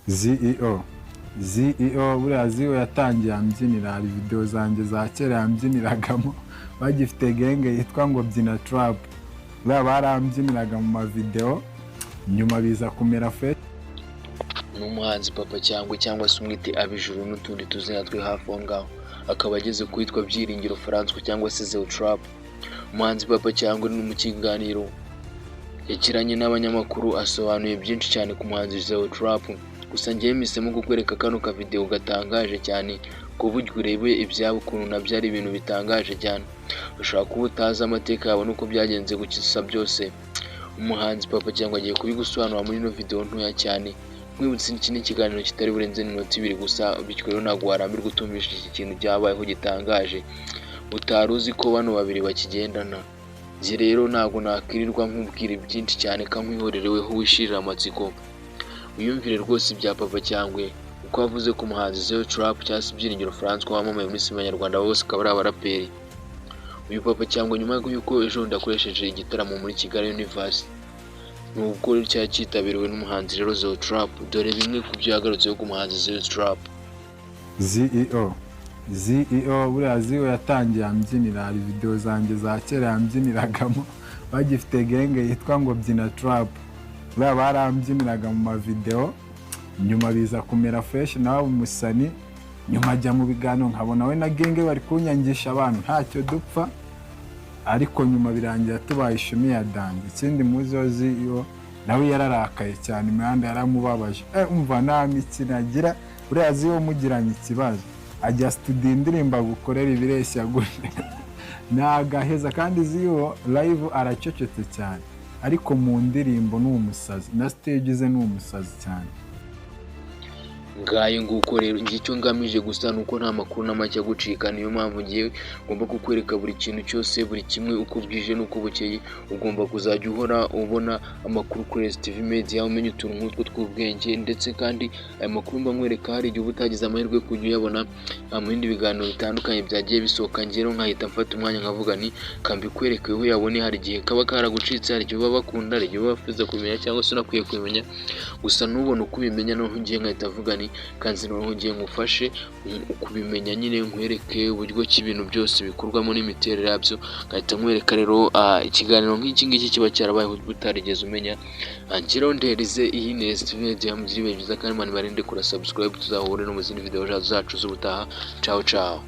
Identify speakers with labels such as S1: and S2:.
S1: Zeo, Zeo, buriya Zeo yatangiye ambyinira. Hari videwo zanjye za kera yambyiniragamo bagifite gang yitwa ngo Byina Trap. Buriya barambyiniraga mu mavidewo, nyuma biza kumera fresh.
S2: Ni umuhanzi Papa Cyangwe, cyangwa se umwite Abijuru n'utundi tuzina twe hafi aho ngaho, akaba ageze ku witwa Byiringiro Francois cyangwa se Zeo Trap. Umuhanzi Papa Cyangwe ni mu kiganiro yagiranye n'abanyamakuru asobanuye byinshi cyane ku muhanzi Zeo Trap. Gusa ngewe mpisemo kukwereka kano kavidewo gatangaje cyane, ku buryo urebe ibyabo ukuntu nabyo ari ibintu bitangaje cyane. Ushobora kuba utazi amateka yabo n'uko byagenze gusa byose umuhanzi Papa Cyangwe agiye kubigusobanura muri ino video ntoya cyane. Nkwibutsa, iki ni ikiganiro kitari burenze iminota 2 gusa, bityo rero ntabwo warambirwa utumvishe iki kintu cyabayeho gitangaje utari uzi ko bano babiri bakigendana. Njye rero ntabwo nakwirirwa nkubwira byinshi cyane, kankwihorere weho wishirira amatsiko, wiyumvire rwose ibya Papa Cyangwe uko yavuze ku muhanzi Zeo Trap cyangwa se Byiringiro Francois wamamaye muri sinema nyarwanda, bose akaba ari abaraperi. Uyu Papa Cyangwe, nyuma y'uko ejo bundi akoresheje igitaramo muri Kigali Universe, nubwo cyari cyitabiriwe n'umuhanzi rero Zeo Trap, dore bimwe ku byo yagarutseho ku muhanzi Zeo Trap.
S1: Zeo, Zeo, buriya Zeo yatangiye ambyinira. Hari videwo zanjye za kera yambyiniragamo bagifite gang yitwa ngo Byina Trap. Buriya barambyiniraga mu mavidewo, nyuma biza kumera fresh, nawe umusani. Nyuma ajya mu biganiro, nkabona we na gang bari kunyangisha abantu, ntacyo dupfa, ariko nyuma birangira tubaye ishumi ya danger. Ikindi muziho, Zeo nawe yararakaye cyane, imihanda yaramubabaje. Umva, nta mikino agira. Buriya Zeo mugiranye ikibazo, ajya studio, indirimbo agukorera ibireshya gutya nagaheza. Kandi Zeo live aracecetse cyane, ariko mu ndirimbo ni umusazi, na stage ze ni umusazi cyane.
S2: Ngayo nguko rero. Njye icyo ngamije gusa ni uko nta makuru na make agucika. Niyo mpamvu ngiye ngomba kukwereka buri kintu cyose, buri kimwe, uko bwije n'uko bukeye. Ugomba kuzajya uhora ubona amakuru kuri STV Media, umenya utuntu nk'utwo tw'ubwenge. Ndetse kandi aya makuru mba nkwereka, hari igihe uba utagize amahirwe yo kujya uyabona mu bindi biganiro bitandukanye byagiye bisohoka. Njye rero nkahita mfata umwanya nkavuga nti kambikwereke aho uyabone. Hari igihe kaba karagucitse, hari igihe uba bakunda, hari igihe uba wifuza kumenya cyangwa se unakwiye kubimenya, gusa ntubone uko ubimenya. Noneho ngiye nkahita mvuga nti kanzi noneho ngiye ngufashe kubimenya nyine, nkwereke uburyo ki ibintu byose bikorwamo n'imiterere yabyo. Nkahita nkwereka rero ikiganiro nk'iki ngiki kiba cyarabayeho utarigeze umenya. Ngeraho nderize iyi ni STV Media. Mugire ibihe byiza kandi Imana ibarinde. Kora subscribe, tuzahure no mu zindi video zacu z'ubutaha. Ciao ciao.